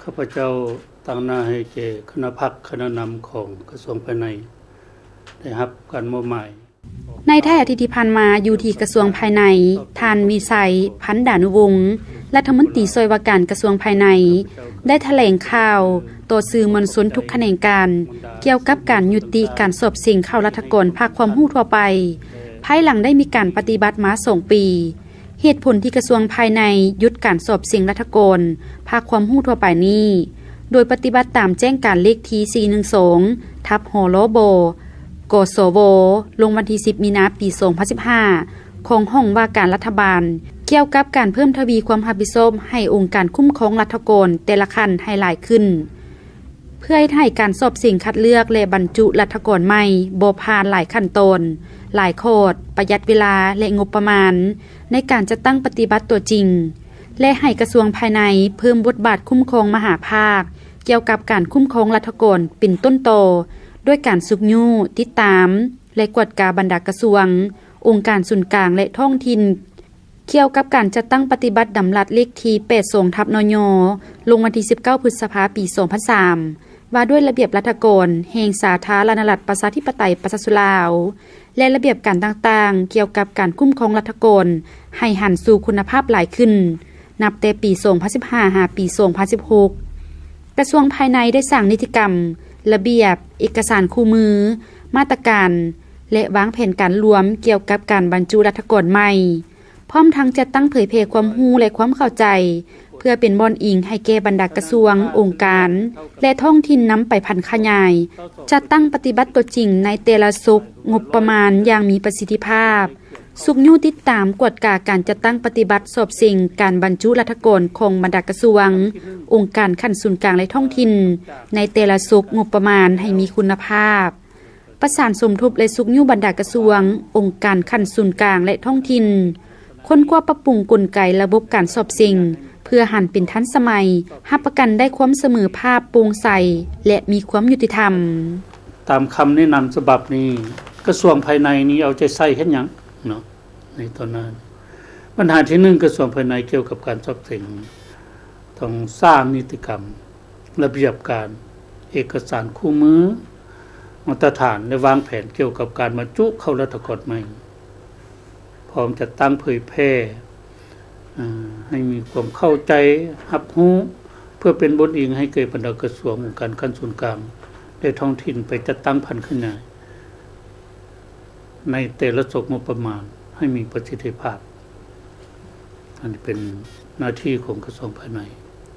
ຂ້າພະເຈົ້າຕາງໜ້າໃຫ້ແກ່ຄະນະພັກ, ຄະນະນຳຂອງກະຊວງພາຍໃນ ໄດ້ຮັບການມອບໝາຍ. ໃນທ້າຍອາທິດທີ່ຜ່ານມາ, ຢູ່ທີ່ກະຊວງພາຍໃນ, ທ່ານ ວິໄຊ ພັນດານຸວົງ ລັດຖະມົນຕີຊ່ວຍວ່າການກະຊວງພາຍໃນ ໄດ້ຖະແຫຼງຂ່າວຕໍ່ສື່ມວນຊົນທຸກຂະແໜງການ ກ່ຽວກັບການຍຸຕິການສອບເສັງເຂົ້າລັດຖະກອນພາກຄວາມຮູ້ທົ່ວໄປ ພາຍຫຼັງໄດ້ມີການປະຕິບັດມາສອງປີ. ເຫດຜົນທີ່ກະຊວງພາຍໃນຢຸດການສອບເສັງລັດຖະກອນພາກຄວາມຮູ້ທົ່ວໄປນີ້ ໂດຍປະຕິບັດຕາມແຈ້ງການເລກທີສີ່ໜຶ່ງສອງ ທັບ ຮລບ ກສວ ລົງວັນທີສິບ ມີນາ ປີສອງພັນສິບຫ້າ ຂອງຫ້ອງວ່າການລັດຖະບານ ກ່ຽວກັບການເພີ່ມທະວີຄວາມຮັບຜິດຊອບໃຫ້ອົງການຄຸ້ມຄອງລັດຖະກອນແຕ່ລະຂັ້ນໃຫ້ຫຼາຍຂຶ້ນ. ເພື່ອເຮັດໃຫ້ການສອບເສັງຄັດເລືອກ ແລະ ບັນຈຸລັດຖະກອນໃໝ່ບໍ່ຜ່ານຫຼາຍຂັ້ນຕອນ, ຫຼາຍຂອດ, ປະຢັດເວລາ ແລະ ງົບປະມານໃນການຈັດຕັ້ງປະຕິບັດຕົວຈິງ ແລະ ໃຫ້ກະຊວງພາຍໃນເພີ່ມບົດບາດຄຸ້ມຄອງມະຫາພາກ ກ່ຽວກັບການຄຸ້ມຄອງລັດຖະກອນເປັນຕົ້ນຕໍ ດ້ວຍການຊຸກຍູ້, ຕິດຕາມ ແລະ ກວດກາບັນດາກະຊວງ, ອົງການສູນກາງ ແລະ ທ້ອງຖິ່ນ ກ່ຽວກັບການຈັດຕັ້ງປະຕິບັດດຳລັດເລກທີແປດສອງ ທັບ ນຍ ລົງວັນທີສິບເກົ້າ ພຶດສະພາ ປີສອງພັນສາມ ວ່າດ້ວຍລະບຽບລັດຖະກອນແຫ່ງສາທາລະນະລັດ ປະຊາທິປະໄຕ ປະຊາຊົນລາວ ແລະ ລະບຽບການຕ່າງໆ ກ່ຽວກັບການຄຸ້ມຄອງລັດຖະກອນໃຫ້ຫັນສູ່ຄຸນນະພາບຫຼາຍຂຶ້ນ ນັບແຕ່ປີສອງພັນສິບຫ້າ ຫາ ປີສອງພັນສິບຫົກ ກະຊວງພາຍໃນໄດ້ສ້າງນິຕິກຳ, ລະບຽບ, ເອກະສານຄູ່ມື, ມາດຕະການ ແລະ ວາງແຜນການລວມກ່ຽວກັບການບັນຈຸລັດຖະກອນໃໝ່. ພ້ອມທັງຈັດຕັ້ງເຜີຍແຜ່ຄວາມຮູ້ ແລະ ຄວາມເຂົ້າໃຈ ເພື່ອເປັນບ່ອນອີງໃຫ້ແກ່ບັນດາກະຊວງ, ອົງການ ແລະ ທ້ອງຖິ່ນນຳໄປຜັນຂະຫຍາຍ, ຈັດຕັ້ງປະຕິບັດຕົວຈິງໃນແຕ່ລະສົກງົບປະມານຢ່າງມີປະສິດທິພາບ, ຊຸກຍູ້ຕິດຕາມກວດກາການຈັດຕັ້ງປະຕິບັດສອບເສັງການບັນຈຸລັດຖະກອນຂອງບັນດາກະຊວງ, ອົງການຂັ້ນສູນກາງ ແລະ ທ້ອງຖິ່ນ ໃນແຕ່ລະສົກງົບປະມານໃຫ້ມີຄຸນນະພາບ. ປະສານສົມທົບ ແລະ ຊຸກຍູ້ບັນດາກະຊວງ, ອົງການຂັ້ນສູນກາງ ແລະ ທ້ອງຖິ່ນ ຄົ້ນຄວ້າປັບປຸງກົນໄກລະບົບການສອບເສັງ ເພື່ອຫັນເປັນທັນສະໄໝ, ຮັບປະກັນໄດ້ຄວາມສະເໝີພາບ, ໂປ່ງໃສ ແລະ ມີຄວາມຍຸຕິທຳ. ຕາມຄຳແນະນຳສະບັບນີ້, ກະຊວງພາຍໃນນີ້ເອົາໃຈໃສ່ເຮັດຫຍັງເນາະ ໃນຕອນນັ້ນ? ບັນຫາທີໜຶ່ງ, ກະຊວງພາຍໃນກ່ຽວກັບການສອບເສັງ ຕ້ອງສ້າງນິຕິກຳ, ລະບຽບການ, ເອກະສານຄູ່ມື, ມາດຕະຖານ ແລະ ວາງແຜນກ່ຽວກັບການບັນຈຸເຂົ້າລັດຖະກອນໃໝ່, ພ້ອມຈັດຕັ້ງເຜີຍແຜ່ ເອີ ໃຫ້ມີຄວາມເຂົ້າໃຈຮັບຮູ້ ເພື່ອເປັນບົດອີງໃຫ້ແກ່ບັນດາກະຊວງ, ອົງການຂັ້ນສູນກາງ ແລະ ທ້ອງຖິ່ນ ໄປຈັດຕັ້ງຜັນຂະຫຍາຍໃນແຕ່ລະສົກງົບປະມານໃຫ້ມີປະສິດທິພາບ. ອັນນີ້ເປັນໜ້າທີ່ຂອງກະຊວງພາຍໃນ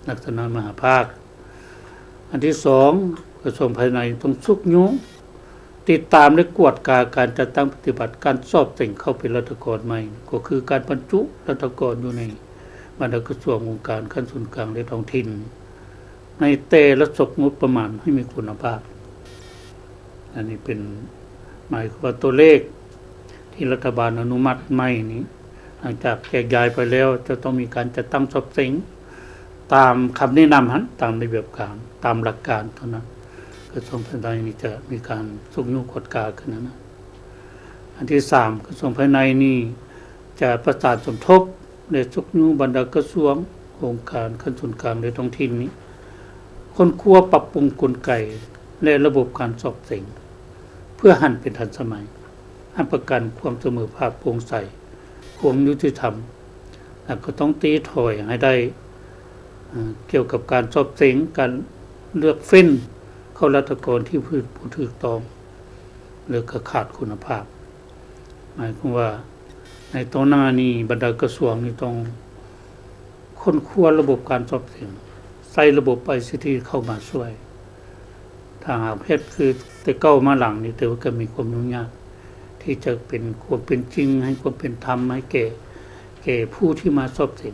ລັກສະນະມະຫາພາກ. ອັນທີສອງ, ກະຊວງພາຍໃນຕ້ອງຊຸກຍູ້ ຕິດຕາມ ແລະ ກວດກາການຈັດຕັ້ງປະຕິບັດການສອບເສັງເຂົ້າເປັນລັດຖະກອນໃໝ່, ກໍຄືການບັນຈຸລັດຖະກອນຢູ່ໃນບັນດາກະຊວງ, ອົງການຂັ້ນສູນກາງ ແລະ ທ້ອງຖິ່ນ ໃນແຕ່ລະສົກງົບປະມານໃຫ້ມີຄຸນນະພາບ. ອັນນີ້ເປັນ ໝາຍຄວາມວ່າຕົວເລກທີ່ລັດຖະບານອະນຸມັດໃໝ່ນີ້ ຫຼັງຈາກແຈກຢາຍໄປແລ້ວ ຈະຕ້ອງມີການຈັດຕັ້ງສອບເສັງຕາມຄຳແນະນຳຫັ້ນ, ຕາມລະບຽບການ, ຕາມຫຼັກການເທົ່ານັ້ນ. ກະຊວງພາຍໃນນີ້ຈະມີການຊຸກຍູ້ກວດກາຂຶ້ນຫັ້ນນະ. ອັນທີສາມ, ກະຊວງພາຍໃນນີ້ຈະປະສານສົມທົບ ແລະ ຊຸກຍູ້ບັນດາກະຊວງ, ອົງການຂັ້ນສູນກາງ ແລະ ທ້ອງຖິ່ນນີ້ ຄົ້ນຄວ້າປັບປຸງກົນໄກ ແລະ ລະບົບການສອບເສັງ ເພື່ອຫັນເປັນທັນສະໄໝ, ຮັບປະກັນຄວາມສະເໝີພາບ, ໂປ່ງໃສ, ຄວາມຍຸຕິທຳ ແລະ ກໍຕ້ອງຕີຖອຍໃຫ້ໄດ້ ເອີ ກ່ຽວກັບການສອບເສັງ, ການເລືອກເຟ້ນເຂົ້າລັດຖະກອນທີ່ບໍ່ຖືກຕ້ອງ ແລະ ກໍຂາດຄຸນນະພາບ. ໝາຍຄວາມວ່າ ໃນຕໍ່ໜ້ານີ້ ບັນດາກະຊວງນີ້ຕ້ອງຄົ້ນຄວ້າລະບົບການສອບເສັງ, ໃຊ້ລະບົບໄອຊີທີເຂົ້າມາຊ່ວຍ. ຖ້າຫາກເຮັດຄືແຕ່ເກົ່າມາຫຼັງນີ້ ແຕ່ວ່າກໍມີຄວາມຫຍຸ້ງຍາກທີ່ຈະເປັນຄວາມເປັນຈິງ, ໃຫ້ຄວາມເປັນທຳໃຫ້ແກ່ ແກ່ຜູ້ທີ່ມາສອບເສັງ.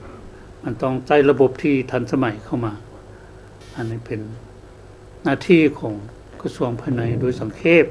ມັນຕ້ອງໃຊ້ລະບົບທີ່ທັນສະໄໝເຂົ້າມາ. ອັນນີ້ເປັນໜ້າທີ່ຂອງກະຊວງພາຍໃນໂດຍສັງເຂບ.